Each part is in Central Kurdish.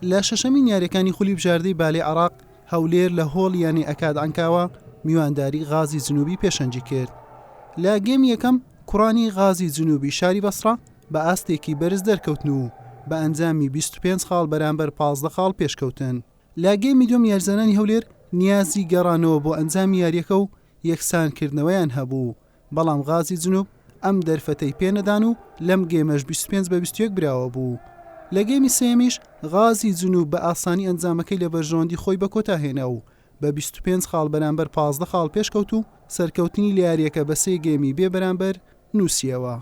لە شەشەمین یاریەکانی خولی بژاردەی بالەی عێراق، هەولێر لە هۆڵی یانەی ئەکاد عەنکاوە میوانداری غازی جنوبی پێشەنگی کرد. لە گێمی یەکەم کوڕانی غازی جنوبی شاری بەسڕە بە ئاستێکی بەرز دەرکەوتن و بە ئەنجامی 25 خاڵ بەرامبەر 15 خاڵ پێشکەوتن. لە گێمی دووەم یاریزانانی هەولێر نیازی گەڕانەوە بۆ ئەنجامی یاریەکە و یەکسانکردنەوەیان هەبوو، بەڵام غازی جنوب ئەم دەرفەتەی پێنەدان و لەم گێمەش 25 بە 21 براوە بوو. لە گێمی سێیەمیش غازی جنوب بە ئاسانی ئەنجامەکەی لە بەرژەوەندی خۆی بە کۆتا هێنا و بە 25 خاڵ بەرامبەر 15 خاڵ پێشکەوت و سەرکەوتنی لە یارییەکە بە سێ گێمی بێ بەرامبەر نووسییەوە.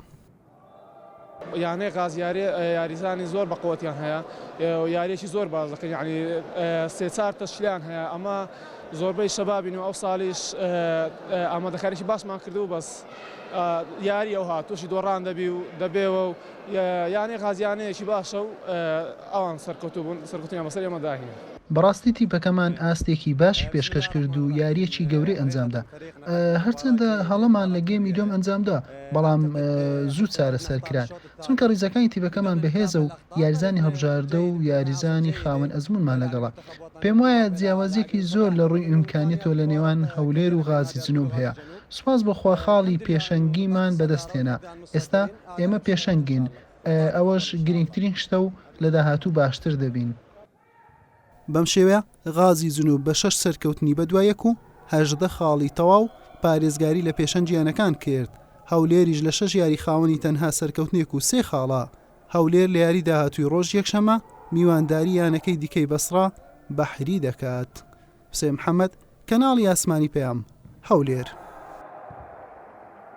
یانەی غاز یاری یاریزانی زۆر بەقوەتیان هەیە و یاریەکی زۆر باش دەکەن یعنی سێ چار تەشکیلیان هەیە ئەمە زۆربەی شەبابین و ئەو ساڵیش ئامادەکاریی باشمان کردو بەس یاری ئەو هات تووشی دۆڕان دەبی و دەبێەوە و یانەی غاز یانەیەکی باشە و ئەوان سەرکەوتوو بوون سەرکەوتنیان بەسەر ئێمەدا هێنا. بەڕاستی تیپەکەمان ئاستێکی باشی پێشکەش کرد و یارییەکی گەورەی ئەنجامدا، هەرچەندە هەڵەمان لە گێمی دووەم ئەنجامدا، بەڵام زوو چارەسەر کران، چونکە ریزەکانی تیپەکەمان بەهێزە و یاریزانی هەڵبژاردە و یاریزانی خاوەن ئەزموونمان لەگەڵە. پێموایە جیاوازییەکی زۆر لە رووی ئیمکانیەتەوە لە نێوان هەولێر و غازی جنوب هەیە. سوپاس بۆ خوا خاڵی پێشەنگیمان بەدەستهێنا، ئێستا ئێمە پێشەنگین، ئەوەش گرنگترین شتە و لە داهاتوو باشتر دەبین. بەم شێوەیە غازی جنوب بە شەش سەرکەوتنی بەدوا یەک و 18 خاڵی تەواو پارێزگاری لە پێشەنگی یانەکان کرد، هەولێریش لە شەش یاری خاوەنی تەنها سەرکەوتنێک و سێ خاڵە، هەولێر لە یاری داهاتووی ڕۆژی یەکشەممە میوانداری یانەکەی دیکەی بەسڕە بەحری دەکات. حوسێن محەمەد، کەناڵی ئاسمانی پەیام، هەولێر.